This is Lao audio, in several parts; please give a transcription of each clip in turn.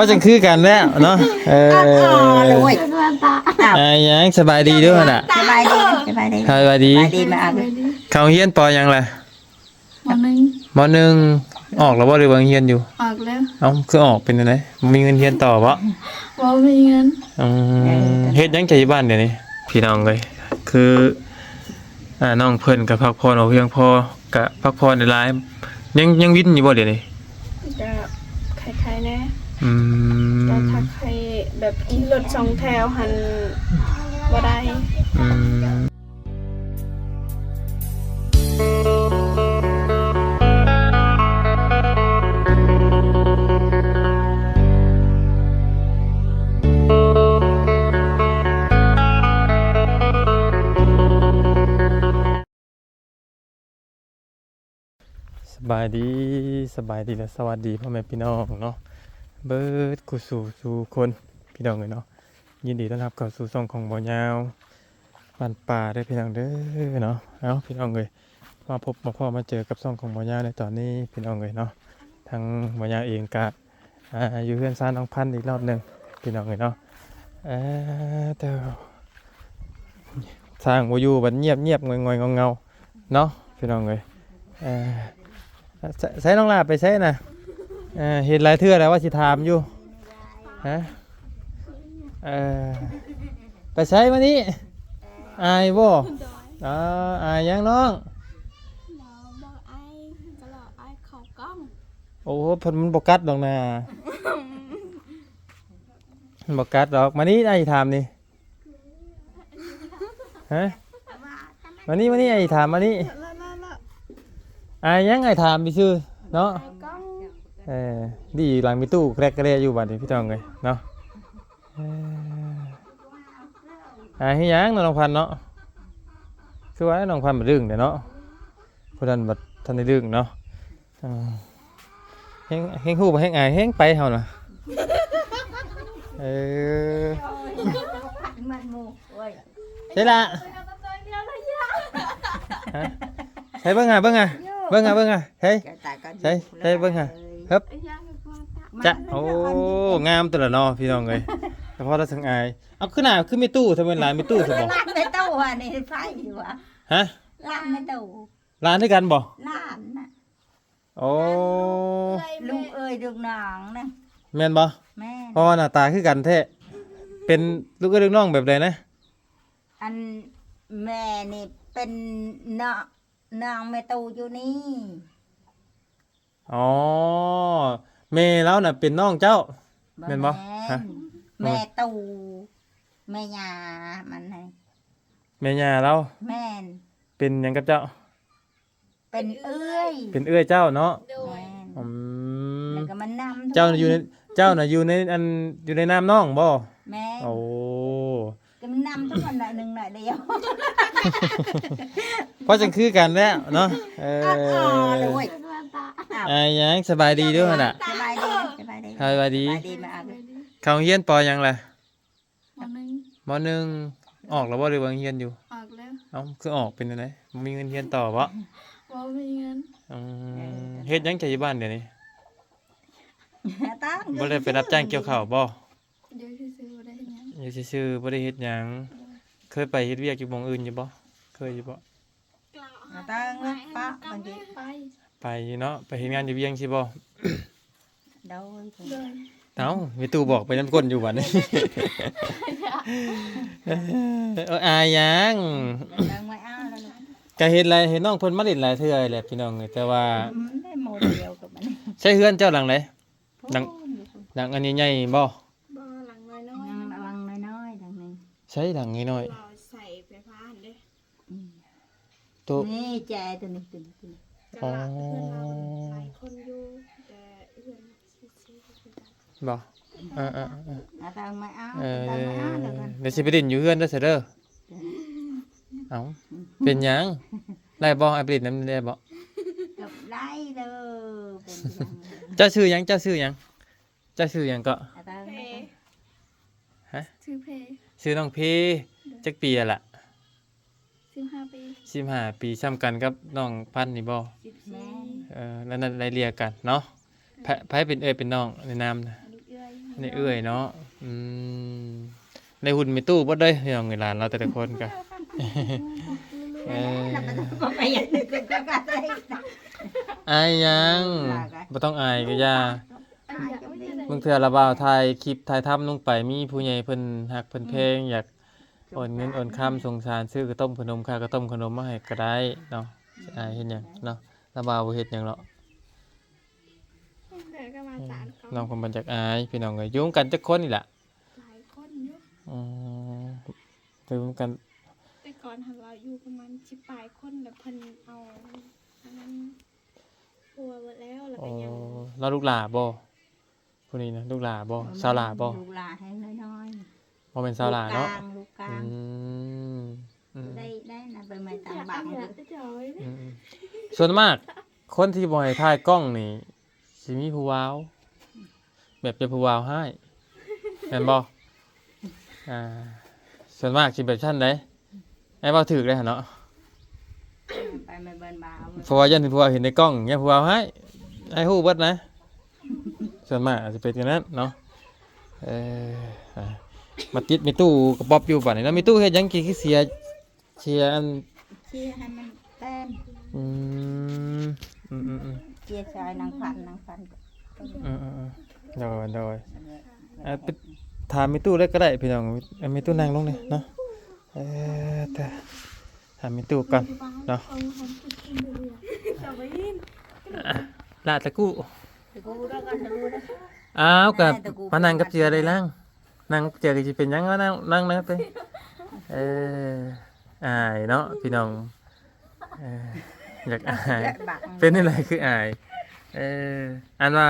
ວ່າຈັ່ງຄືກັນແລ້ວເນາະ. ເອີ ອ້າວ ອ້າຍຫຍັງ ສະບາຍດີເດີ້ຫັ້ນນະ. ສະບາຍດີ ສະບາຍດີ ສະບາຍດີ ສະບາຍດີ ມາ ເຂົ້າໂຮງຮຽນ ປໍ ຫຍັງລະ? ມໍໜຶ່ງ ມໍໜຶ່ງ. ອອກແລ້ວບໍ່ ຫຼືວ່າຍັງຮຽນຢູ່? ອອກແລ້ວ. ເອົ້າ ຄືອອກ ເປັນຈັ່ງໃດ ບໍ່ມີເງິນຮຽນຕໍ່ບໍ່? ບໍ່ມີເງິນ. ອືມ ເອີ ເຮັດຫຍັງຈະຢູ່ບ້ານດຽວນີ້? ພີ່ນ້ອງເອີຍ ຄື ອ່າ ນ້ອງເພິ່ນກໍພັກຜ່ອນບໍ່ພຽງພໍ ກະພັກຜ່ອນຫຼາຍໆ. ຍັງ ຍັງວິນຢູ່ບໍ່ດຽວນີ້? ກະໄຄໆແດ່. ອືມ ກະຖ້າໄຄແບບຂີ່ລົດສອງແຖວຫັ້ນບໍ່ໄດ້. ອືມ ສະບາຍດີ ສະບາຍດີ ແລະ ສະຫວັດດີພໍ່ແມ່ພີ່ນ້ອງເນາະ ເບິດຄູ່ສູ່ສູ່ຄົນ ພີ່ນ້ອງເອີຍເນາະ. ຍິນດີຕ້ອນຮັບເຂົ້າສູ່ຊ່ອງຂອງບ່າວຍາວບ້ານປ່າເດີ້ ພີ່ນ້ອງເດີ້ເນາະ. ເອົ້າ ພີ່ນ້ອງເອີຍ ມາພົບມາພໍ້ມາເຈີກັບຊ່ອງຂອງບ່າວຍາວໃນຕອນນີ້ ພີ່ນ້ອງເອີຍເນາະ. ທາງບ່າວຍາວເອງກະ ອ່າ ຢູ່ເຮືອນຊານນ້ອງພັນອີກຮອບໜຶ່ງ ພີ່ນ້ອງເອີຍເນາະ. ເອີ ແຕ່ຊ່າງບໍ່ຢູ່ ບັດງຽບໆ ງອຍໆ ເຫງົາໆ ເນາະ ພີ່ນ້ອງເອີຍ. ເອີ ໃສ ໃສນ້ອງຫຼ້າໄປໃສນະ? ເອີ ເຫັນຫຼາຍເທື່ອແລ້ວວ່າຊິຖາມຢູ່. ຮະ? ເອີ ໄປໃສມື້ນີ້? ອາຍບໍ່? ອໍ ອາຍຫຍັງນ້ອງ? ບໍ່ອາຍ ກະລອອາຍເຂົ້າກ້ອງ. ໂອ້ ເພິ່ນມັນບໍ່ກັດດອກນາ ມັນບໍ່ກັດດອກ. ມານີ້ ອ້າຍຖາມນີ້ ຮະ? ມານີ້ ມານີ້ ອ້າຍຖາມ ມານີ້. ອາຍຫຍັງ ອ້າຍຖາມຊື່ໆ ເນາະ. ເອີ ດີຫຼັງມີຕູ້ແກຣກກະແຣຢູ່ບັດນີ້ ພີ່ນ້ອງເອີຍເນາະ. ເອີ ອາຍເຮັດຫຍັງເນາະ ນ້ອງພັນເນາະ? ຄືວ່ານ້ອງພັນບໍ່ດຶງເດ້ເນາະ ຜູ້ນັ້ນບັດທັນໄດ້ດຶງເນາະ. ເອີ ແຮງ ແຮງຮູ້ບໍ່ ແຮງອາຍ ແຮງໄປເຮົານະ. ເອີ ມັນໝູ່ ໂອ້ຍ ໃສລະ? ຮະ? ໃສເບິ່ງຫາ ເບິ່ງຫາ ເບິ່ງຫາ ເບິ່ງຫາ ໃສ ໃສ ໃສເບິ່ງຫາ ເຮີບ ຈະ ໂອ້ ງາມຕົວລະເນາະ ພີ່ນ້ອງເອີຍ. ສະເພາະລະສັງອາຍ ເອົາ ຄືໜ້າຄືແມ່ຕູ້ ທຳໄມຫຼາຍແມ່ຕູ້ຊະບໍ່? ແມ່ຕູ້ອັນນີ້ໃຜຢູ່ຫວາ? ຮະ? ຫຼານແມ່ຕູ້. ຫຼານຄືກັນບໍ່? ຫຼານນະ. ໂອ້ ລູກເອີຍລູກນ້ອງນະ. ແມ່ນບໍ່? ແມ່ນ. ເພາະວ່າໜ້າຕາຄືກັນແທ້. ເປັນລູກເອີຍລູກນ້ອງແບບໃດນະ? ອັນແມ່ນີ້ເປັນນ້ອງ ນ້ອງແມ່ຕູ້ຢູ່ນີ້. ອໍ ແມ່ລາວນະເປັນນ້ອງເຈົ້າ ບໍ່ແມ່ນບໍ່? ແມ່ນ. ຮະ? ແມ່ຕູ້ ແມ່ຍ່າມັນໃນ ແມ່ຍ່າລາວ. ແມ່ນ. ເປັນຫຍັງກັບເຈົ້າ? ເປັນເອື້ອຍ. ເປັນເອື້ອຍເຈົ້າເນາະ. ໂດຍ. ອືມ ແລ້ວກໍມານຳ ເຈົ້າຢູ່ໃນ ເຈົ້ານະຢູ່ໃນອັນ ຢູ່ໃນນາມນ້ອງບໍ່? ແມ່ນ. ໂອ້ ກໍມານຳທຸກຄົນໜ້ອຍໜຶ່ງໜ້ອຍດຽວ. ພໍຈັ່ງຄືກັນແລ້ວເນາະ. ເອີ ອ້າຍຫຍັງ ສະບາຍດີເດີ້ຫັ້ນນະ. ສະບາຍດີ ສະບາຍດີ ສະບາຍດີ ສະບາຍດີ ສະບາຍດີ ມາ ເຂົ້າໂຮງຮຽນ ປໍ ຫຍັງລະ? ມໍໜຶ່ງ ມໍໜຶ່ງ. ອອກແລ້ວບໍ່ ຫຼືວ່າຍັງຮຽນຢູ່? ອອກແລ້ວ. ເອົ້າ ຄືອອກ ເປັນຈັ່ງໃດ ບໍ່ມີເງິນຮຽນຕໍ່ບໍ່? ບໍ່ມີເງິນ. ອືມ ເຮັດຫຍັງຈະຢູ່ບ້ານດຽວນີ້? ບໍ່ໄດ້ໄປຮັບຈ້າງກ່ຽວເຂົ້າບໍ່? ຢູ່ຊື່ໆ ບໍ່ໄດ້ເຮັດຫຍັງ. ຢູ່ຊື່ໆ ບໍ່ໄດ້ເຮັດຫຍັງ. ເຄີຍໄປເຮັດວຽກຢູ່ໝ່ອງອື່ນຢູ່ບໍ່? ເຄີຍຢູ່ບໍ່? ຕາງປະ ບາງທີໄປ ໄປເນາະ ໄປເຮັດງານຢູ່ວຽງຊີ້ບໍ່? ໂດຍ ໂດຍ. ເອົ້າ ມີຕູ້ບອກໄປນຳກົ້ນຢູ່ບັດນີ້. ເອີ ອາຍຫຍັງ? ກະເຫັນຫຼາຍ ເຫັນນ້ອງເພິ່ນມາຫຼິ້ນຫຼາຍເທື່ອແຫຼະ ພີ່ນ້ອງເອີຍ ແຕ່ວ່າ ອືມ ໄດ້ໂມເດວກັບມັນ. ໃຊ້ເຮືອນເຈົ້າຫຼັງໃດ? ຫຼັງ ຫຼັງອັນໃຫຍ່ໆບໍ່? ບໍ່ ຫຼັງນ້ອຍໆ ຫຼັງນ້ອຍໆ ຫຼັງໜຶ່ງ. ໃຊ້ຫຼັງນ້ອຍໆ ໃສ່ໄຟຟ້າຫັ້ນເດ້. ອືມ ໂຕ ນີ້ແຈຕົວນີ້ ຕົວນີ້ ຕົວນີ້. ອໍ ເຮືອນລາວຫຼາຍຄົນຢູ່ ແຕ່ເຮືອນຊື່ໆຄືກັນບໍ່? ເອີໆ ເອົາຕາມມາເອົາ ເອີ ຕາມມາເອົາແລ້ວກັນ. ດຽວຊິໄປຫຼິ້ນຢູ່ເຮືອນເດີ້ຊະເດີ້. ເອົ້າ ເປັນຫຍັງ ໄດ້ບໍ່? ອ້າຍໄປຫຼິ້ນນຳໄດ້ບໍ່? ກໍໄດ້ເດີ້. ເປັນຫຍັງ? ເຈົ້າຊື່ຫຍັງ? ເຈົ້າຊື່ຫຍັງ? ເຈົ້າຊື່ຫຍັງເກາະ? ອາ ເພ. ຮະ? ຊື່ເພ. ຊື່ນ້ອງເພ. ໂດຍ. ຈັກປີແລ້ວລະ? ສິບຫ້າປີ. ສິບຫ້າປີ ສ່ຳກັນກັບນ້ອງພັນນີ້ບໍ່? ສິບສີ່. ເອີ ແລ້ວນັ້ນໄລ່ເລ່ຍກັນເນາະ. ໂດຍ. ໃຜ ໃຜເປັນເອື້ອຍເປັນນ້ອງໃນນາມນະ? ລູກເອື້ອຍ. ໃນເອື້ອຍເນາະ. ອືມ ໄດ້ຫຸ່ນແມ່ຕູ້ເບິດເລີຍ ພີ່ນ້ອງເອີຍ ຫຼານລາວແຕ່ລະຄົນກະ ເອີ ອາຍຫຍັງ? ບໍ່ຕ້ອງອາຍກະຢ່າ. ບາງເທື່ອລະບ່າວຖ່າຍຄລິບຖ່າຍທຳລົງໄປ ມີຜູ້ໃຫຍ່ເພິ່ນຮັກເພິ່ນແພງ ຢາກໂອນເງິນໂອນຄຳ ສົງສານ ຊື້ເຂົ້າຕົ້ມເຂົ້າໜົມ ຄ່າເຂົ້າຕົ້ມເຂົ້າໜົມມາໃຫ້ກະໄດ້ເນາະ. ຊິອາຍເຮັດຫຍັງເນາະ? ລະບ່າວບໍ່ເຮັດຫຍັງເນາະ. ນ້ອງເພິ່ນບໍ່ຢາກອາຍ ພີ່ນ້ອງເອີຍ ຢູ່ນຳກັນຈັກຄົນນີ້ລະ? ຫຼາຍຄົນຢູ່. ອືມ ຢູ່ນຳກັນ ແຕ່ກ່ອນຫັ້ນລາວຢູ່ປະມານສິບປາຍຄົນ ແລ້ວເພິ່ນເອົາອັນນັ້ນຜົວເບິດແລ້ວ ແລ້ວກະຍັງ. ອໍ ລາວລູກຫຼ້າບໍ່? ຜູ້ນີ້ນະ ລູກຫຼ້າບໍ່? ສາວຫຼ້າບໍ່? ລູກຫຼ້າແຮງນ້ອຍໆ ບໍ່ແມ່ນສາວຫຼ້າເນາະ. ລູກກາງ ລູກກາງ. ອືມ ອືມ ໄດ້ ໄດ້ນະ ໄປໄມ້ຕ່າງບາງ. ອືມ ອືມ ສ່ວນມາກຄົນທີ່ບໍ່ໃຫ້ຖ່າຍກ້ອງນີ້ ຊິມີຜູ້ບ່າວ ແບບເປັນຜູ້ບ່າວຮ້າຍ ແມ່ນບໍ່? ອ່າ ສ່ວນມາກຊິແບບຊັ້ນໃດ໋. ອ້າຍເວົ້າຖືກເດ້ຫັ້ນເນາະ. ໄປແມ່ນເບິ່ນບ່າວ ເພາະວ່າຢ້ານຜູ້ບ່າວເຫັນໃນກ້ອງ ຢ້ານຜູ້ບ່າວຮ້າຍ ອ້າຍຮູ້ເບິດນະ. ສ່ວນມາກອາດຈະເປັນຈັ່ງນັ້ນເນາະ. ເອີ ອ່າ ມາຕິດແມ່ຕູ້ກະປອບຢູ່ບາດນີ້ເນາະ. ແມ່ຕູ້ເຮັດຫຍັງກິນຄືເສຍ ເສຍອັນ ເສຍໃຫ້ມັນແຕນ. ອືມ ອືມໆໆ ເສຍຊອຍນາງພັນ ນາງພັນ. ອືມໆໆ ໂດຍ ໂດຍ. ອ່າ ໄປຖາມແມ່ຕູ້ເລີຍກະໄດ້ພີ່ນ້ອງ. ແມ່ຕູ້ນັ່ງລົງນີ້ເນາະ. ເອີ ຖາມແມ່ຕູ້ກ່ອນເນາະ. ອ່າ ຫຼ້າຕະກູ້ ຕະກູ້ເດີ ກັນຕະກູ້ເດີ. ອ້າວ ກະມານັ່ງກັບເຈືອໄດ້ລະ ນັ່ງເຈືອກະຊິເປັນຫຍັງ ມານັ່ງ ນັ່ງ ນັ່ງໄປ. ເອີ ອາຍເນາະພີ່ນ້ອງ. ເອີ ຢາກອາຍ ເປັນຈັ່ງໃດຄືອາຍ? ເອີ ອັນວ່າ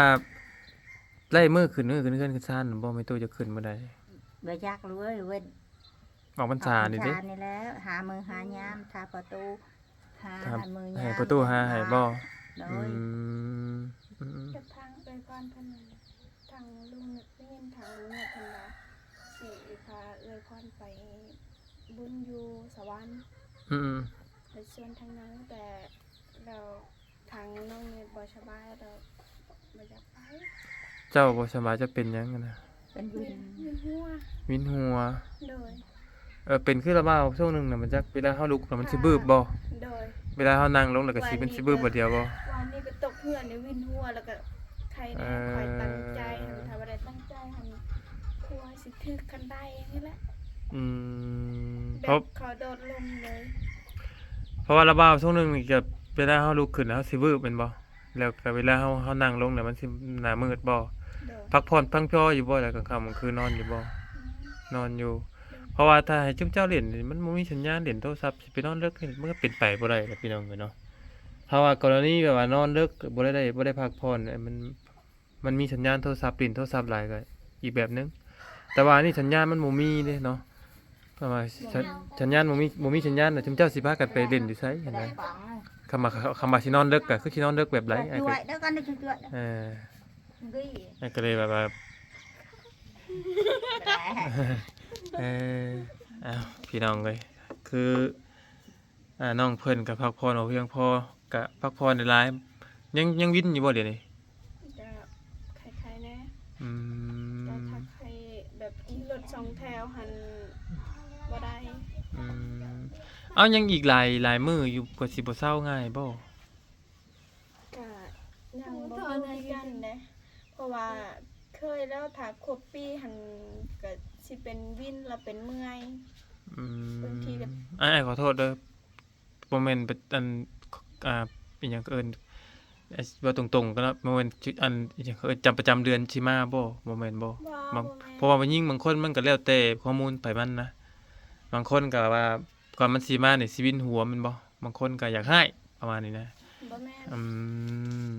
ໄລ່ມື້ຂຶ້ນ ມື້ຂຶ້ນເຮືອນຂຶ້ນຊານບໍ່? ແມ່ຕູ້ຈະຂຶ້ນມື້ໃດ? ບໍ່ຈັກເລີຍ ເວີ້ນ ອອກພັນສານີ້ຕິ? ອອກພັນສານີ້ແຫຼະ ຫາມື້ຫາຍາມ ຖ້າພໍ່ຕູ້ຫາ ຖ້າໃຫ້ພໍ່ຕູ້ຫາໃຫ້ບໍ່? ໂດຍ. ອືມ ອືມໆ ກະທາງເອື້ອຍພອນເພິ່ນ ທາງລຸງ ໄດ້ຍິນທາງລຸງເພິ່ນວ່າ ຊິພາເອື້ອຍພອນໄປບຸນຢູ່ສະຫວັນ. ອືມໆ ໄປຊວນທາງນັ້ນ ແຕ່ແລ້ວ ທາງນ້ອງນີ້ບໍ່ສະບາຍ ແລ້ວບໍ່ຢາກໄປ. ເຈົ້າບໍ່ສະບາຍ ເຈົ້າເປັນຫຍັງຫັ້ນນະ? ເປັນວິນ ວິນຫົວ ວິນຫົວ. ໂດຍ. ເອີ ເປັນຄືລະບ່າວຊ່ວງໜຶ່ງນະ ມັນຈັກ ເວລາເຮົາລຸກລະມັນຊິບືບບໍ່? ໂດຍ. ເວລາເຮົານັ່ງລົງລະກະຊິ ມັນຊິບືບບາດດຽວບໍ່? ວານນີ້ກະຕົກເຮືອນນີ້ວິນຫົວ ລະກະໄຄແນ່. ເອີ ຂ້ອຍຕັ້ງໃຈຫັ້ນ ຖ້າບໍ່ໄດ້ຕັ້ງໃຈຫັ້ນ ຄົວຊິຖືກຄັນໄດນີ້ແຫຼະ. ອືມ ແບບ ເພາະ ເຂົາໂດດລົງເລີຍ. ເພາະວ່າລະບ່າວຊ່ວງໜຶ່ງນີ້ກະ ເວລາເຮົາລຸກຂຶ້ນເຮົາຊິວືບແມ່ນບໍ່? ແລ້ວກະເວລາເຮົາ ເຮົານັ່ງລົງແລ້ວມັນຊິໜ້າມືດບໍ່? ໂດຍ. ພັກຜ່ອນພຽງພໍຢູ່ບໍ່? ແລ້ວກາງຄ່ຳກາງຄືນນອນຢູ່ບໍ່? ອືມ ນອນຢູ່. ໂດຍ. ເພາະວ່າຖ້າໃຫ້ຈຸມເຈົ້າຫຼິ້ນນີ້ ມັນບໍ່ມີສັນຍານຫຼິ້ນໂທລະສັບ ຊິໄປນອນເລິກນີ້ ມັນກະເປັນໄປບໍ່ໄດ້ລະພີ່ນ້ອງເອີຍເນາະ. ເພາະວ່າກໍລະນີແບບວ່ານອນເລິກ ບໍ່ໄດ້ ບໍ່ໄດ້ພັກຜ່ອນ ມັນ ມັນມີສັນຍານໂທລະສັບ ຫຼິ້ນໂທລະສັບຫຼາຍກະອີກແບບໜຶ່ງ ແຕ່ວ່າອັນນີ້ສັນຍານມັນບໍ່ມີເດ້ເນາະ. ຄຳວ່າ ບໍ່ມີ ສັນ ສັນຍານບໍ່ມີ ບໍ່ມີສັນຍານນະ ຈຸມເຈົ້າຊິພາກັນໄປຫຼິ້ນຢູ່ໃສຫັ້ນນະ? ຄຳວ່າ ຄຳວ່າຊິນອນເລິກກະຄືຊິນອນເລິກແບບໃດ? ເອີ ກະເລີຍແບບວ່າ ເອີ ອ້າວ ພີ່ນ້ອງເອີຍ ຄື ອ່າ ນ້ອງເພິ່ນກະພັກຜ່ອນບໍ່ພຽງພໍ ກະພັກຜ່ອນຫຼາຍໆ. ຍັງ ຍັງວິນຢູ່ບໍ່ດຽວນີ້? ກະໄຄໆແນ່. ອືມ ແຕ່ຖ້າໄຄແບບຂີ່ລົດສອງແຖວຫັ້ນບໍ່ໄດ້. ອືມ ເອົາ ຍັງອີກຫຼາຍ ຫຼາຍມື້ຢູ່ ກວ່າຊິບໍ່ເຊົາງ່າຍບໍ່? ກະຍັງບໍ່ຮູ້ຄືກັນເດ້ ເພາະວ່າເຄີຍແລ້ວ ຖ້າຄົບປີຫັ້ນກະຊິເປັນວິນ ລະເປັນເມື່ອຍ. ອືມ ບາງທີກະ ອ້າຍ ອ້າຍຂໍໂທດເດີ ບໍ່ແມ່ນ ອັນ ອ່າ ອີຫຍັງເຂົາເອີ້ນ ເວົ້າຕົງໆກັນເນາະ ບໍ່ແມ່ນ ອັນ ອີຫຍັງເຂົາເອີ້ນ ປະຈຳເດືອນຊິມາບໍ່? ບໍ່ແມ່ນບໍ່? ບໍ່ ບໍ່ແມ່ນ. ເພາະວ່າຜູ້ຍິງບາງຄົນມັນກະແລ້ວແຕ່ຮອໂມນໃຜມັນນະ ບາງຄົນກະວ່າ ກ່ອນມັນຊິມານີ້ຊິວິນຫົວແມ່ນບໍ່? ບາງຄົນກະຢາກຮ້າຍ ປະມານນີ້ນະ. ບໍ່ແມ່ນ. ອືມ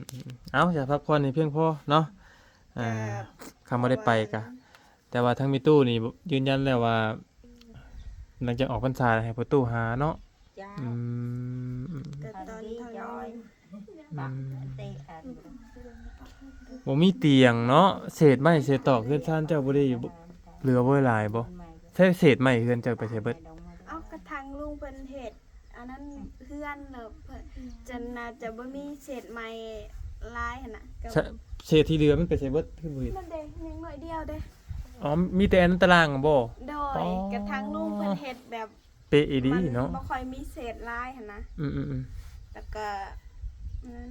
ເອົາ ຢາກພັກຜ່ອນໃຫ້ພຽງພໍເນາະ. ອ່າ ກະ ຄັນບໍ່ໄດ້ໄປກະ ແຕ່ວ່າທາງແມ່ຕູ້ນີ້ຢືນຢັນແລ້ວວ່າ ຫຼັງຈາກອອກພັນສາໃຫ້ພໍ່ຕູ້ຫາເນາະ. ເຈົ້າ. ອືມ ກະຕອນເຮົາ ອືມ ບໍ່ມີຕຽງເນາະ ເສດໄມ້ເສດຕອກ ເຮືອນຊານເຈົ້າບໍ່ໄດ້ເຫຼືອບໍ່ຫຼາຍບໍ່? ໃຊ້ເສດໄມ້ເຮືອນເຈົ້າໄປໃສເບິດ? ເອົາ ກະທາງລຸງເພິ່ນເຮັດອັນນັ້ນເຮືອນ ແລ້ວເພິ່ນ ຈະໜ້າຈະບໍ່ມີເສດໄມ້ ຫຼາຍຫັ້ນນະ ກໍ ສະ ເສດທີ່ເຫຼືອມັນໄປໃສເບິດ? ຄືບໍ່ເຫັນ ນັ້ນເດ້ ຍັງໜ້ອຍດຽວເດ້. ອໍ ມີແຕ່ອັນຕາລາງບໍ? ໂດຍ. ອໍ ກະທາງລຸງເພິ່ນເຮັດແບບ ເປະອີ່ຫຼີເນາະ ມັນບໍ່ຄ່ອຍມີເສດຫຼາຍຫັ້ນນະ. ອືມໆໆ ແລ້ວກໍນັ້ນ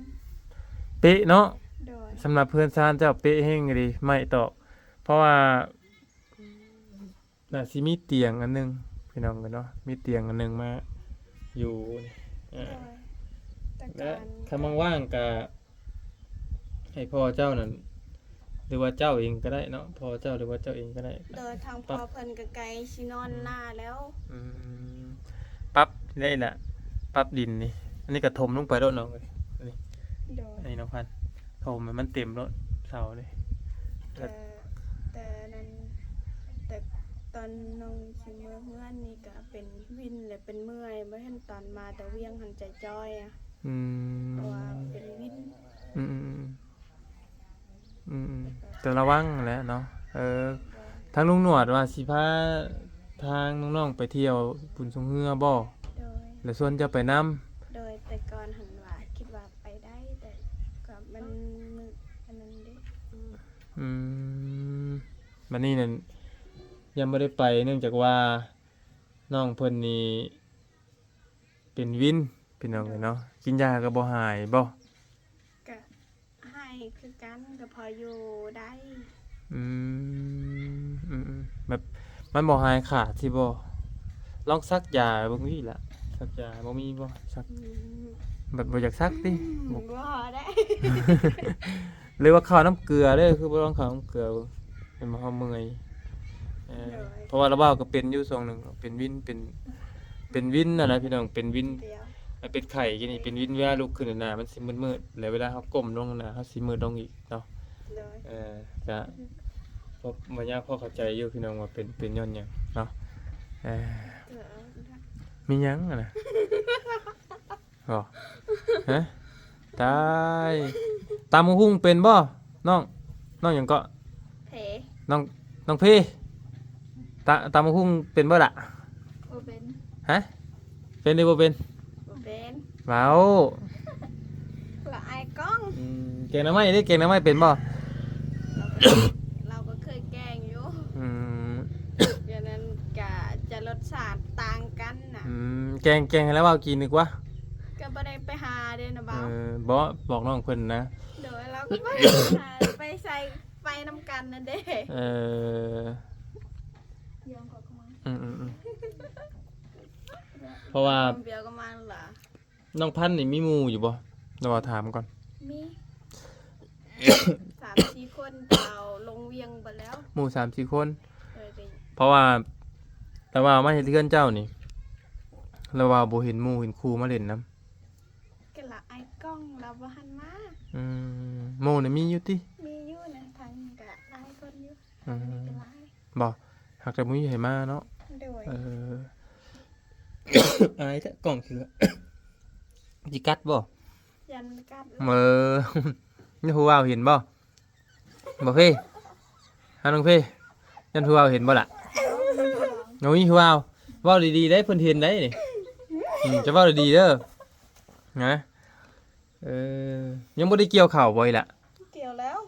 ເປະເນາະ. ໂດຍ. ສຳລັບເຮືອນຊານເຈົ້າເປະແຮງອີ່ຫຼີ ໄມ້ຕອກ ເພາະວ່າ ອືມ ໜ້າຊິມີຕຽງອັນໜຶ່ງ ພີ່ນ້ອງເອີຍເນາະ ມີຕຽງອັນໜຶ່ງມາຢູ່ນີ້. ເອີ ໂດຍ ແຕ່ ແລະ ຄັນວ່າງໆ ກະໃຫ້ພໍ່ເຈົ້ານັ້ນ ຫຼືວ່າເຈົ້າເອງກໍໄດ້ເນາະ ພໍ່ເຈົ້າ ຫຼືວ່າເຈົ້າເອງກໍໄດ້. ໂດຍ ທາງພໍ່ເພິ່ນກໍໃກ້ຊິນອນນາແລ້ວ. ອືມ ປັບໄດ້ລະ ປັບດິນນີ້ ອັນນີ້ກໍຖົມລົງໄປໂລດນ້ອງເອີຍ. ອັນນີ້ ໂດຍ ອັນນີ້ນ້ອງພັນ ຖົມໃຫ້ມັນເຕັມໂລດເສົານີ້. ແຕ່ ແຕ່ນັ້ນ ແຕ່ຕອນນ້ອງຊິເມືອເຮືອນນີ້ກໍເປັນວິນ ແລະ ເປັນເມື່ອຍ ບໍ່ເຫັນຕອນມາແຕ່ວຽງຫັ້ນໃຈຈ່ອຍອະ. ອືມ ເພາະວ່າເປັນວິນ. ອືມໆໆ ອືມໆ ແຕ່ລະວັງຫັ້ນແຫຼະເນາະ. ເອີ ໂດຍ. ທາງລຸງໜວດວ່າຊິພາທາງນ້ອງໆໄປທ່ຽວບຸນຊ່ວງເຮືອບໍ? ໂດຍ. ແລ້ວຊວນເຈົ້າໄປນຳ? ໂດຍ ແຕ່ກ່ອນຫັ້ນວ່າຄິດວ່າໄປໄດ້ ແຕ່ກໍມັນມື້ອັນນັ້ນເດ້. ອືມ ບັດນີ້ນັ້ນຍັງບໍ່ໄດ້ໄປ ເນື່ອງຈາກວ່ານ້ອງເພິ່ນນີ້ເປັນວິນ ພີ່ນ້ອງເອີຍເນາະ. ໂດຍ. ກິນຢາກໍບໍ່ຫາຍບໍ? ກະ ຫາຍຄືກັນ ກໍພໍຢູ່ໄດ້. ອືມ ອືມໆ ແບບມັນບໍ່ຫາຍຂາດຊິບໍ່? ລອງສັກຢາເບິ່ງນີ້ລະ ສັກຢາບໍ່ມີບໍ່? ສັກ ອືມ ແບບບໍ່ຢາກສັກຕິ? ອືມ ບໍ່ ບໍ່ໄດ້ ຫຼືວ່າເຂົ້ານ້ຳເກືອເດີ ຄືບໍ່ລອງເຂົ້ານ້ຳເກືອເບິ່ງ ເຫັນບໍ່ ເຮົາເມື່ອຍ. ເອີ ໂດຍ. ເພາະວ່າລາວເວົ້າກໍເປັນຢູ່ຊ່ວງໜຶ່ງ ເປັນວິນ ເປັນ ເປັນວິນຫັ້ນນະພີ່ນ້ອງ ເປັນວິນ ດຽວ ເປັນໄຂ້ຢູ່ນີ້ ເປັນວິນ ເວລາລຸກຂຶ້ນໜ້າມັນຊິມືດໆ ແລ້ວເວລາເຮົາກົ້ມລົງໜ້າເຮົາຊິມືດລົງອີກເນາະ. ໂດຍ. ເອີ ກະ ອືມ ພໍ ບໍ່ຍາກພໍເຂົ້າໃຈຢູ່ພີ່ນ້ອງວ່າເປັນ ເປັນຍ້ອນຫຍັງເນາະ. ເອີ ເອີ ມີຫຍັງຫັ້ນນະ? ບໍ່ ຮະ? ຕາຍ ຕຳບັກຫຸ່ງເປັນບໍ່ນ້ອງ? ນ້ອງຫຍັງເກາະ? ເພ ນ້ອງ ນ້ອງເພ ຕະ ຕຳບັກຫຸ່ງເປັນບໍ່ລະ? ບໍ່ເປັນ. ຮະ? ເປັນຫຼືບໍ່ເປັນ? ບໍ່ເປັນ. ເວົ້າ ລະອາຍກ້ອງ. ອືມ ແກງໜໍ່ໄມ້ເດ້ ແກງໜໍ່ໄມ້ເປັນບໍ່? ລາວກໍ ລາວກໍເຄີຍແກງຢູ່. ອືມ ອັນນັ້ນກະຈະລົດຊາດຕ່າງກັນນະ. ອືມ ແກງ ແກງໃຫ້ລາວເວົ້າກິນດີກວ່າ. ກໍບໍ່ໄດ້ໄປຫາເດ້ນະບ່າວ. ເອີ ບໍ່ ບອກນ້ອງເພິ່ນນະ. ໂດຍ ລາວກໍບໍ່ໄດ້ໄປຫາ ໄປໃສ ໄປນຳກັນນັ້ນເດ້. ເອີ ອືມໆໆ ເພາະວ່າ ນ້ອງພັນນີ້ມີໝູ່ຢູ່ບໍ່? ລາວວ່າຖາມກ່ອນ. ມີສາມສີ່ຄົນ ເຂົາລົງວຽງເບິດແລ້ວ. ໝູ່ສາມສີ່ຄົນ. ໂດຍ ເພາະວ່າລາວວ່າມາເຮັດເຮືອນເຈົ້ານີ້ ລາວວ່າບໍ່ເຫັນໝູ່ເຫັນຄູ່ມາຫຼິ້ນນຳ. ກໍລາວອາຍກ້ອງ ລາວບໍ່ຫັນມາ. ອືມ ໝູ່ນີ້ມີຢູ່ຕິ? ມີຢູ່ນະ ທັງກະຫຼາຍຄົນຢູ່. ອືມ ອັນນີ້ກໍຫຼາຍ. ບໍ່ ຫາກແຕ່ບໍ່ມີໃຜມາເນາະ. ໂດຍ. ເອີ ອາຍແທ້ ກ້ອງຄື ຊິກັດບໍ່? ຢ້ານກັດ. ເອີ ນີ້ຜູ້ບ່າວເຫັນບໍ່? ບໍ່ເພ ຫານ້ອງເພ ຢ້ານຜູ້ບ່າວເຫັນບໍ່ລະ? ໂອ້ຍ ຜູ້ບ່າວ ເວົ້າດີໆໄດ໋ ເພິ່ນເຫັນໄດ໋ນີ້. ອືມ ຈະເວົ້າດີໆເດີ ນະ. ເອີ ຍັງບໍ່ໄດ້ກ່ຽວເຂົ້າບໍ່ອີ່ຫຼະ? ກ່ຽວແລ້ວ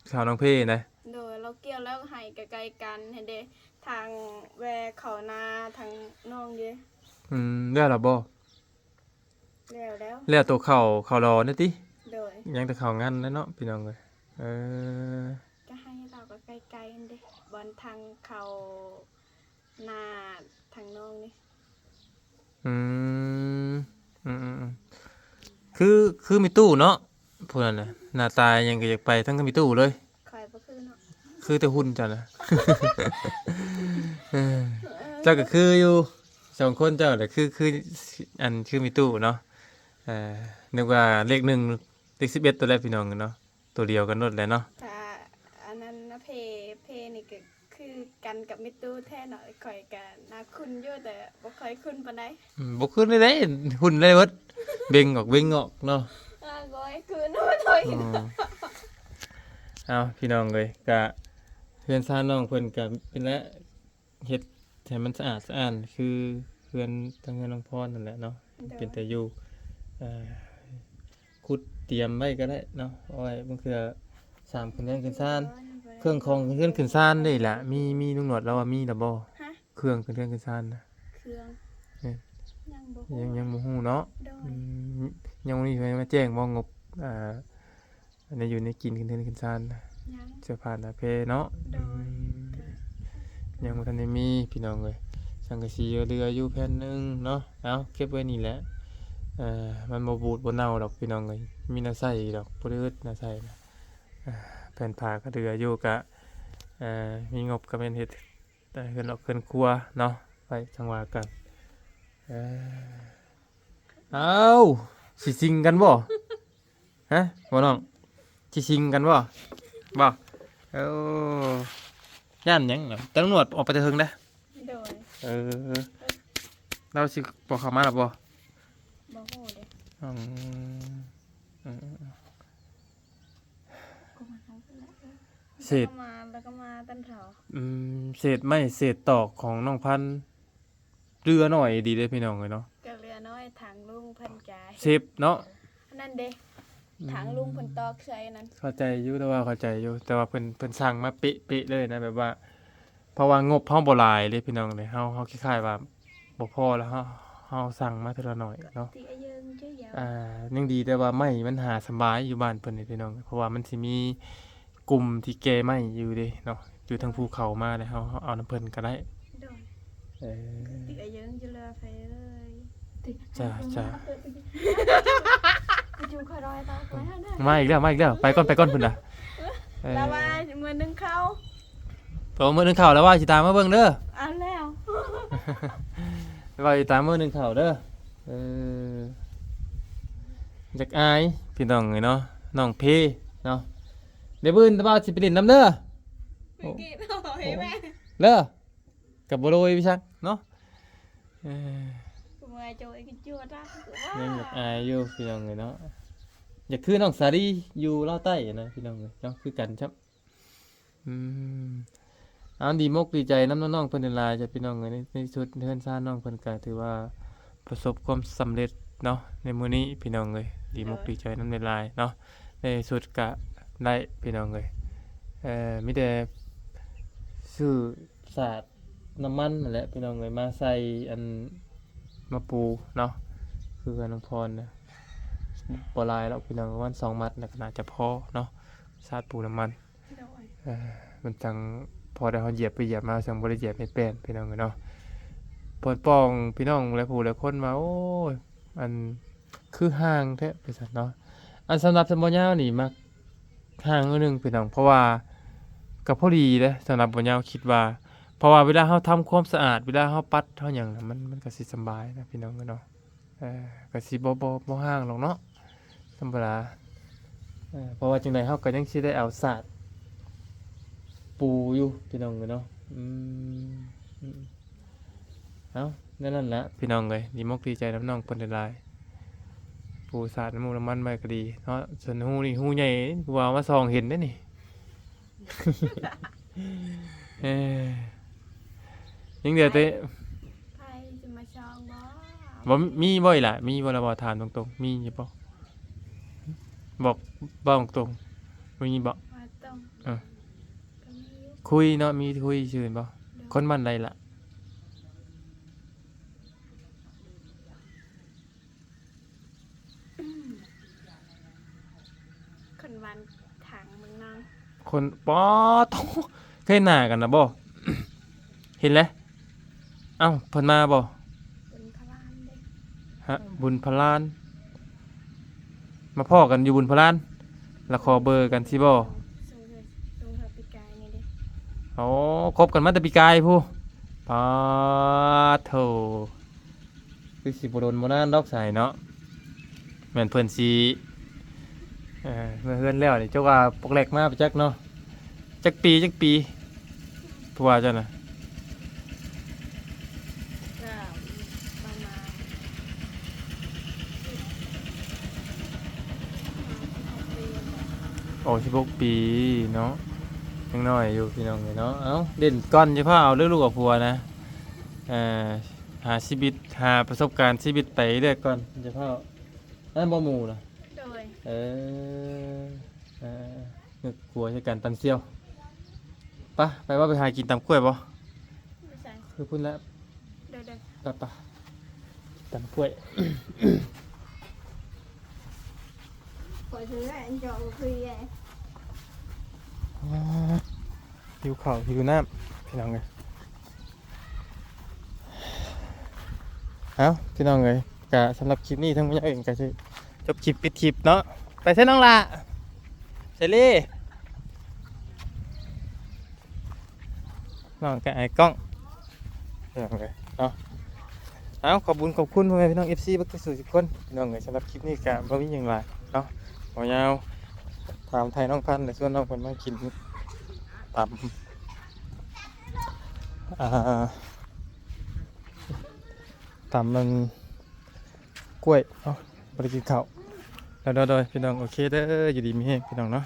ເຂົ້ານ້ອງເພນະ. ໂດຍ ລາວກ່ຽວແລ້ວ ໄຮ່ກໍໃກ້ກັນຫັ້ນເດ້ ທາງແວ່ເຂົ້ານາທາງນ້ອງເດ້. ອືມ ແລ້ວລະບໍ່? ແລ້ວແລ້ວ ແລ້ວໂຕເຂົ້າ ເຂົ້າລໍນະຕິ? ໂດຍ ຍັງແຕ່ເຂົ້າງັນແລ້ວເນາະ ພີ່ນ້ອງເອີຍ. ເອີ ກໍໄຮ່ລາວກໍໃກ້ໆຫັ້ນເດ້ ບ່ອນທາງເຂົ້ານາທາງນ້ອງນີ້. ອືມ ອືມໆໆ ຄື ຄືແມ່ຕູ້ເນາະ ຜູ້ນັ້ນນະ ໜ້າຕາຫຍັງກໍຢາກໄປທາງແມ່ຕູ້ເລີຍ. ຂ້ອຍບໍ່ຄືເນາະ ຄືແຕ່ຫຸ່ນເຈົ້ານະ. ເອີ ເຈົ້າກໍຄືຢູ່ ສອງຄົນເຈົ້າແຫຼະ ຄື ຄື ອັນ ຄືແມ່ຕູ້ເນາະ. ເອີ ນຶກວ່າເລກໜຶ່ງ ເລກສິບເອັດ ໂຕແຫຼະ ພີ່ນ້ອງເນາະ ໂຕດຽວກັນໂລດແຫຼະເນາະ. ກະອັນນັ້ນນະ ເພ ເພນີ້ກໍຄືກັນກັບແມ່ຕູ້ແທ້ເນາະ ຂ້ອຍກະໜ້າຄຸ້ນຢູ່ ແຕ່ບໍ່ຄ່ອຍຄຸ້ນປານໃດ. ອືມ ບໍ່ຄຸ້ນເລີຍເດ້ ຫຸ່ນເລີຍເບິດ ເບັງອອກ ເບັງອອກເນາະ. ອາ ໂອ້ຍ ຄືນບໍ່ໄດ້. ອໍ ເອົາ ພີ່ນ້ອງເອີຍ ກະເຮືອນຊານນ້ອງເພິ່ນກະເປັນແລະ ເຮັດໃຫ້ມັນສະອາດສະອ້ານ ຄືເຮືອນ ທາງເຮືອນນ້ອງພອນນັ້ນແຫຼະເນາະ. ໂດຍ ເປັນຕາຢູ່ ເອີ ໂຄ ຂຸດຕຽມໄວ້ກໍໄດ້ເນາະ ເອົາໄວ້ບາງເທື່ອສ້າງຂຶ້ນເຮືອນຂຶ້ນຊານ. ເຄື່ອງຂອງຂຶ້ນເຮືອນຂຶ້ນຊານເດ້ລະ ມີ ມີ ລຸງໜວດລາວວ່າມີລະບໍ່? ຮະ? ເຄື່ອງຂຶ້ນເຮືອນຂຶ້ນຊານນະ. ເຄື່ອງ ແມ່ນ ຍັງບໍ່ຮູ້ ຍັງ ຍັງບໍ່ຮູ້ເນາະ. ໂດຍ ອືມ ຍັງບໍ່ມີໃຜມາແຈ້ງບໍ່ ງົບ ອ່າ ອັນນີ້ຢູ່ໃນກິນຂຶ້ນເຮືອນຂຶ້ນຊານນະ? ຍັງ ເສື້ອຜ້າໜ້າແພເນາະ. ໂດຍ ອືມ ໂດຍ ຍັງບໍ່ທັນໄດ້ມີພີ່ນ້ອງເອີຍ. ສັງກະສີເຫຼືອຢູ່ແຜ່ນໜຶ່ງເນາະ. ເອົາ ເກັບໄວ້ນີ້ແຫຼະ ເອີ ມັນບໍ່ບູດບໍ່ເນົ່າດອກພີ່ນ້ອງເອີຍ ມີແນວໃຊ້ດອກ ບໍ່ໄດ້ອຶດແນວໃຊ້ນະ. ເອີ ແຜ່ນຜ້າກໍເຫຼືອຢູ່ ກະ ເອີ ມີງົບກໍແມ່ນເຮັດ ແຕ່ເຮືອນອອກເຮືອນຄົວເນາະ ໄວ້ຈັ່ງວ່າກັນ. ເອີ ເອົ້າ ຊິຊິງກັນບໍ່? ຮະ ບໍ່ນ້ອງ ຊິຊິງກັນບໍ່? ບໍ່ ເອີ ຢ້ານຫຍັງ? ແຕ່ລຸງໜວດອອກໄປແຕ່ເທິງເດ້. ໂດຍ ເອີ ລາວຊິບໍ່ເຂົ້າມາລະບໍ່? ບໍ່ຮູ້ເດ້. ອືມ ອືມ ເສດ ແລ້ວກໍມາ ແລ້ວກໍມາຕອນເຊົ້າ. ອືມ ເສດໄມ້ເສດຕອກຂອງນ້ອງພັນເຫຼືອໜ້ອຍດີເດ້ພີ່ນ້ອງເອີຍເນາະ. ກໍເຫຼືອໜ້ອຍ ທາງລຸງເພິ່ນກະເຊັບເນາະ ອັນນັ້ນເດ້ ອືມ ທາງລຸງເພິ່ນຕອກໃສ່ນັ້ນ. ເຂົ້າໃຈຢູ່ ແຕ່ວ່າເຂົ້າໃຈຢູ່ ແຕ່ວ່າເພິ່ນ ເພິ່ນສັ່ງມາເປະໆເລີຍນະ ແບບວ່າ ເພາະວ່າງົບເຮົາບໍ່ຫຼາຍເດ້ພີ່ນ້ອງເອີຍ. ເຮົາ ເຮົາຄ້າຍໆວ່າບໍ່ພໍແລ້ວ ເຮົາ ເຮົາສັ່ງມາເທື່ອລະໜ້ອຍເນາະ. ອ່າ ຍັງດີແຕ່ວ່າໄມ້ມັນຫາສະບາຍຢູ່ບ້ານເພິ່ນນີ້ພີ່ນ້ອງ ເພາະວ່າມັນຊິມີກຸ່ມທີ່ແກ່ໄມ້ຢູ່ເດ້ເນາະ ຢູ່ທາງພູເຂົາມາແລ້ວ ເຮົາ ເຮົາເອົານຳເພິ່ນກໍໄດ້. ໂດຍ ເອີ ຕິອາເຢິງຢູ່ເລີຍໄຟເອີຍ. ຈ້າ ຈ້າ ມາອີກແລ້ວ ມາອີກແລ້ວ ໄປກ່ອນ ໄປກ່ອນພຸ້ນນະ. ເອີ ລາວວ່າມື້ໜຶ່ງເຂົ້າ ໂຕມື້ໜຶ່ງເຂົ້າແລ້ວວ່າຊິຕາມມາເບິ່ງເດີ. ເອົາແລ້ວ ວ່າຊິຕາມມື້ໜຶ່ງເຂົ້າເດີ. ເອີ ຢາກອາຍພີ່ນ້ອງເອີຍເນາະ ນ້ອງເພເນາະ. ດຽວມື້ອື່ນບ່າວຊິໄປຫຼິ້ນນຳເດີ ໄປກິນເອົາເພແມ່ເດີ. ກໍບໍ່ໂດຍໄປຊັກເນາະ. ເອີ ເມື່ອຍໂຈຍກິນຈົວຕາ ຍັງຢາກອາຍຢູ່ພີ່ນ້ອງເອີຍເນາະ. ຢາກຄືນ້ອງສາລີຢູ່ລາວໃຕ້ນະພີ່ນ້ອງເອີຍເນາະ ຄືກັນຊ້ຳ. ອືມ ເອົາ ດີມົກດີໃຈນຳນ້ອງໆເພິ່ນຫຼາຍໆຈ້ະພີ່ນ້ອງເອີຍ. ໃນ ໃນທີ່ສຸດເຮືອນຊານນ້ອງເພິ່ນກໍຖືວ່າປະສົບຄວາມສຳເລັດເນາະ ໃນມື້ນີ້ພີ່ນ້ອງເອີຍ. ດີມົກດີໃຈນຳຫຼາຍໆເນາະ ໃນທີ່ສຸດກໍໄດ້ພີ່ນ້ອງເອີຍ. ເອີ ມີແຕ່ຊື້ສາດນ້ຳມັນຫັ້ນແຫຼະພີ່ນ້ອງເອີຍ ມາໃສ່ອັນ ມາປູເນາະ ຄືເຮືອນນ້ອງພອນນະ. ບໍ່ຫຼາຍດອກພີ່ນ້ອງ ປະມານສອງມັດນະ ກໍໜ້າຈະພໍເນາະ ສາດປູນ້ຳມັນ. ໂດຍ ເອີ ມັນຈັ່ງພໍໄດ້ເຮົາຢຽບໄປຢຽບມາ ຈັ່ງບໍ່ໄດ້ຢຽບໃຫ້ແປ້ນພີ່ນ້ອງເອີຍເນາະ. ເພິ່ນປ້ອງພີ່ນ້ອງຫຼາຍຜູ້ຫຼາຍຄົນວ່າ ໂອ້ຍ ອັນ ຄືຫ່າງແທ້ ວ່າຊັ້ນເນາະ. ອັນສຳລັບຊຳບໍ່ຍາວນີ້ມັກຫ່າງໜ້ອຍໜຶ່ງພີ່ນ້ອງ ເພາະວ່າກໍພໍດີເດ້ ສຳລັບບໍ່ຍາວຄິດວ່າ ເພາະວ່າເວລາເຮົາທຳຄວາມສະອາດ ເວລາເຮົາປັດເຮົາຫຍັງນະ ມັນ ມັນກໍຊິສະບາຍນະພີ່ນ້ອງເອີຍເນາະ. ເອີ ກໍຊິບໍ່ ບໍ່ ບໍ່ຫ່າງດອກເນາະ ທຳມະດາ. ເອີ ເພາະວ່າຈັ່ງໃດເຮົາກໍຍັງຊິໄດ້ເອົາສາດປູຢູ່ພີ່ນ້ອງເອີຍເນາະ. ອືມ ອືມ ເອົ້າ ແນວນັ້ນລະພີ່ນ້ອງເອີຍ ດີມົກດີໃຈນຳນ້ອງເພິ່ນຫຼາຍໆ. ປູສາດນ້ຳມັນໄວ້ກໍດີເນາະ. ສ່ວນຮູນີ້ຮູໃຫຍ່ ຜູ້ບ່າວມາສ່ອງເຫັນເດ້ນີ້. ເອີ ຍັງເຫຼືອແຕ່ ໃຜຊິມາຊ່ອງບໍ່? ບໍ່ມີບໍ່ອີ່ຫຼະ ມີບໍ່ລະບໍ່? ຖາມຕົງໆ ມີຢູ່ບໍ່? ບອກ ບອກຕົງໆ ບໍ່ມີບໍ່? ເອີ ຄຸຍເນາະ ມີຄຸຍຊື່ບໍ່? ຄົນບ້ານໃດລະ? ຄົນບ້ານທາງເມືອງນອນ. ຄົນ ປາໂທ້ ເຄີຍເຫັນໜ້າກັນນະບໍ່? ເຫັນແຫຼະ. ເອົ້າ ເພິ່ນມາບໍ່? ບຸນພະລານເດ້. ຮະ ບຸນພະລານ ມາພໍ້ກັນຢູ່ບຸນພະລານ ລະຂໍເບີກັນຊິບໍ່? ຊ່ວງເດືອນ ຊ່ວງເດືອນປີກາຍນີ້ເດ້. ໂອ້ ຄົບກັນມາແຕ່ປີກາຍພຸ້ນ. ປາໂທ້ ຄືຊິບໍ່ດົນບໍ່ນານດອກສາຍເນາະ. ແມ່ນເພິ່ນຊິ ເອີ ເມື່ອເຮືອນແລ້ວນີ້ ຈັກວ່າປອກແລກມາໄປຈັກເນາະ. ຈັກປີ ຈັກປີ ຜູ້ວ່າເຈົ້ານະ? ໂອ້ ສິບຫົກປີເນາະ ຍັງນ້ອຍຢູ່ພີ່ນ້ອງເອີຍເນາະ. ເອົ້າ ຫຼິ້ນກ່ອນ ຢ່າຟ້າວເອົາເລື່ອງລູກເອົາຜົວນະ. ເອີ ຫາຊີວິດ ຫາປະສົບການຊີວິດໄປເລື້ອຍກ່ອນ ຢ່າຟ້າວ. ນັ້ນບໍ່ໝູ່ນະ? ໂດຍ ເອີ ເອີ ເງືອກກົວໃສ່ກັນຕຳສ່ຽວ. ປະ ໄປວ່າໄປຫາກິນຕຳກ້ວຍບໍ່? ຢູ່ໃສ? ຄືພຸ້ນແຫຼະ. ໂດຍໆ ໄປໆ ຕຳກ້ວຍ. ຂ້ອຍຖືແລ້ວ ອັນເຈາະບໍ່ຄືໃຫຍ່. ອ່າ ຫິວເຂົ້າຫິວນ້ຳ ພີ່ນ້ອງເອີຍ. ເອົ້າ ພີ່ນ້ອງເອີຍ ກະສຳລັບຄລິບນີ້ ທາງແມ່ໃຫຍ່ເອງກະຊິຈົບຄລິບ ປິດຄລິບເນາະ. ໄປໃສນ້ອງຫຼ້າ? ເສລີ ນ້ອງກະອາຍກ້ອງ ພີ່ນ້ອງເອີຍເນາະ. ເອົາ ຂອບບຸນຂອບຄຸນພໍ່ແມ່ພີ່ນ້ອງ ເອັຟຊີ ເບິດສູ່ສູ່ຄົນ ພີ່ນ້ອງເອີຍ. ສຳລັບຄລິບນີ້ກະບໍ່ມີຫຍັງຫຼາຍເນາະ ບໍ່ຍາວ. ຖາມໄຖ່ນ້ອງພັນ ແລະ ຊວນນ້ອງເພິ່ນມາກິນຕຳ ອ່າ ຕຳມັນກ້ວຍເນາະ ບໍ່ໄດ້ກິນເຂົ້າ. ໂດຍໆ ໂດຍ ພີ່ນ້ອງ ໂອເຄເດີ ຢູ່ດີມີແຮງ ພີ່ນ້ອງເນາະ.